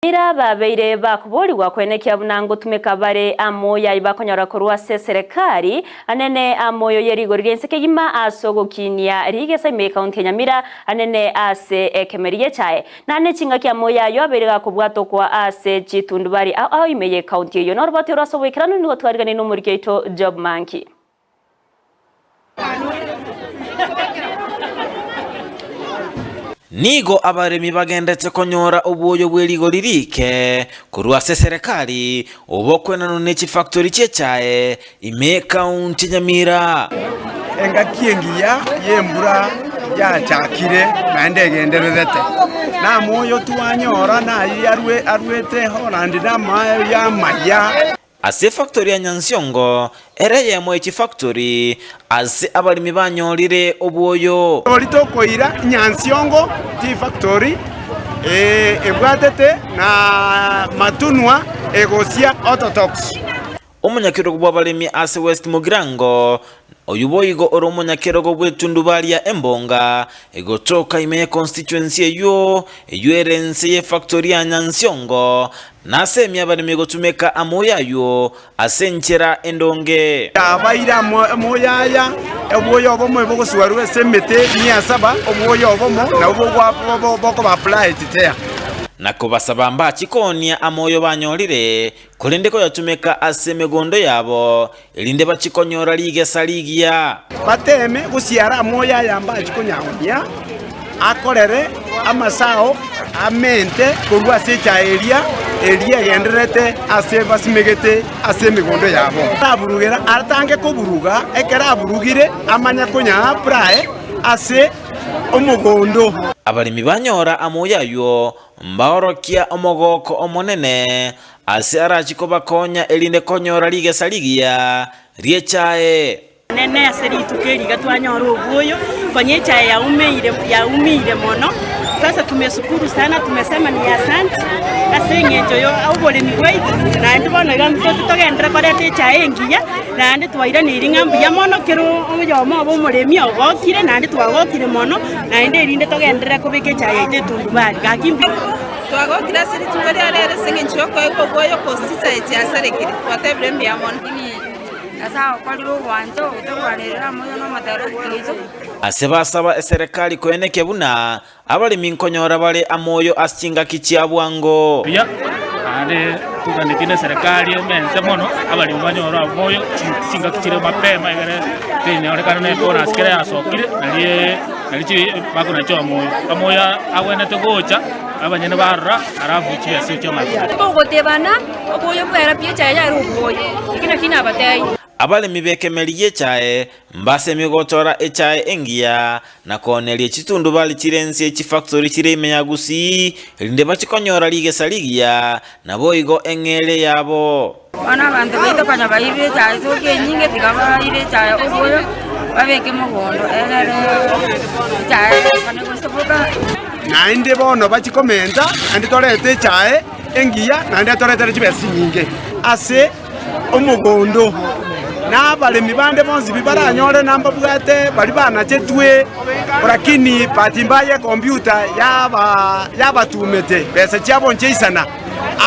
Eira babeire bakoborigwa koenekia buna ngotumeka bare amoyo ayio bakonyora korwa ase eserekari anene amoyo ye rigori ri'ense kegima ase ogokinia rigesa ime y'ekaunti ya Nyamira anene ase ekemeri gi'echae. Naende chingaki amoyo ayio abeire gakobwatokwa ase chitundubari ao ao ime y'ekaunti eyio. Noroboti oro ase oboikeranu nigo twariganire nomoriki oito Job Manki. Nigo abaremi bagendete konyora obwoyo bwe rigori riike korwa ase eserekari, obokwenanwa ne chifactori chi'echae ime ekaunti ya Nyamira. Engaki engiya y'embura yachakire naende egendererete, na amoyo twanyora nayio arwete Holland namayo y'amaya. Ase efactori ya Nyansiongo, ere eyemo ye chifactori ase abaremi banyorire obwoyo. Tori tokoira Nyansiongo tifactori ebwatete na matunwa egosia orthodox. Omonyakerogo bw'abaremi ase West Mugirango, oyio boigo ore omonyakerogo bw'etundubari ya Embonga, egotoka ime ye constituency eyio, eyio ere inse y'efactori ya Nyansiongo, Nasemie abaremi gotumeka amoyo ayio ase enchera endonge. Abaire amoyo aya, obwoyo obomo bogoswarwa ase emete mia saba, obwoyo obomo nabwo bokoba applied there. Na kobasaba mbachie koonia amoyo banyorire, korende koyatumeka ase emegondo yabo, erinde bachie konyora rigesa rigiya. Bateeme gosiara amoyo aya mbachie konyaonia, akorere amasao amente korwa ase echae eria, eria egendererete ase basimegete ase emegondo yabo. Araburugera, atange koburuga, ekero aburugire amanye konyaa apply ase omogondo. Abaremi banyora amoyo ayio, mbaorokia omogooko omonene, Ase arachie kobakonya erinde konyora rigesa rigiya ri'echae. Nene ase rituko eri iga twanyora obwoyo, konya echae yaumeire yaumire mono. Sasa tumeshukuru sana tumesema ni asante ase eng'encho ya oboremi bwaito, naende bono iga ntoche togenderere koreta echae engiya, naende twairaneirie ng'a mbuya mono kera oyomo obe omoremi ogokire naende twagokire mono, naende erinde togenderere kobeka echae yaito etundubari. Gaki mbuya. Twagokire ase rituko ria rero ase engencho y'okoegwa obwoyo gose chisae chiasarekire, twatebire mbuya mono. Ase basaba eserekari koenekia buna abaremi nkonyora bare amoyo ase chingaki chia bwango. Buya, naende toganetie na eserekari emente mono, abaremi banyore omoyo chingaki chire mapema egere tenyorekana na ebonus kere yasokire narie nari chiri bakonacha omoyo. Omoyo agwenerete gocha. Abanyene barora, alafu chibesa echio amatuko. Togotebana, oboyo bwera pi echae yare obwoyo. Eki nakio nabatebirie. Abaremi b'ekemeri gi'echae mbasemi gotora echae engiya na kooneria chitundubari chire ense chifactori chire ime ya Gusii, erinde bachie konyora rigesa rigiya, naboigo eng'eria yabo. Bono abanto baito konya bairire echae ase okia enyinge, tiga baire echae oboyo, babeke mogondo, egere echae ekone gosoboka. Naende bono bachie komenta, naende torete echae engiya, naende toretere chibesa chinyinge ase omogondo. Na abaremi bande bonsi pi baranyore nambabwate baria banachetwe, lakini bahati mbaya ekompiuta yaba yabatumete besa chiabo nchiaisana.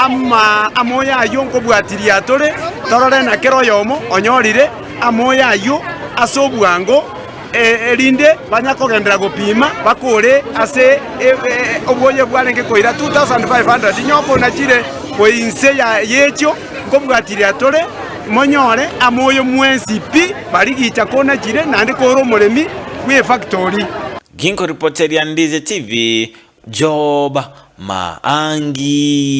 Ama amoyo ayio nkobwatiria tore, torore na kera oyomo onyorire amoyo ayio ase obwango, erinde banya kogenderera gopima bakore ase obwoyo bwarenge koira 2500. Inye okonachire inse y'echio nkobwatiria tore, monyore amoyo mwensi pi barigicha konachire naende kore omoremi bw'efactori. Ginkoripoteria Ndize TV, Job Maangi.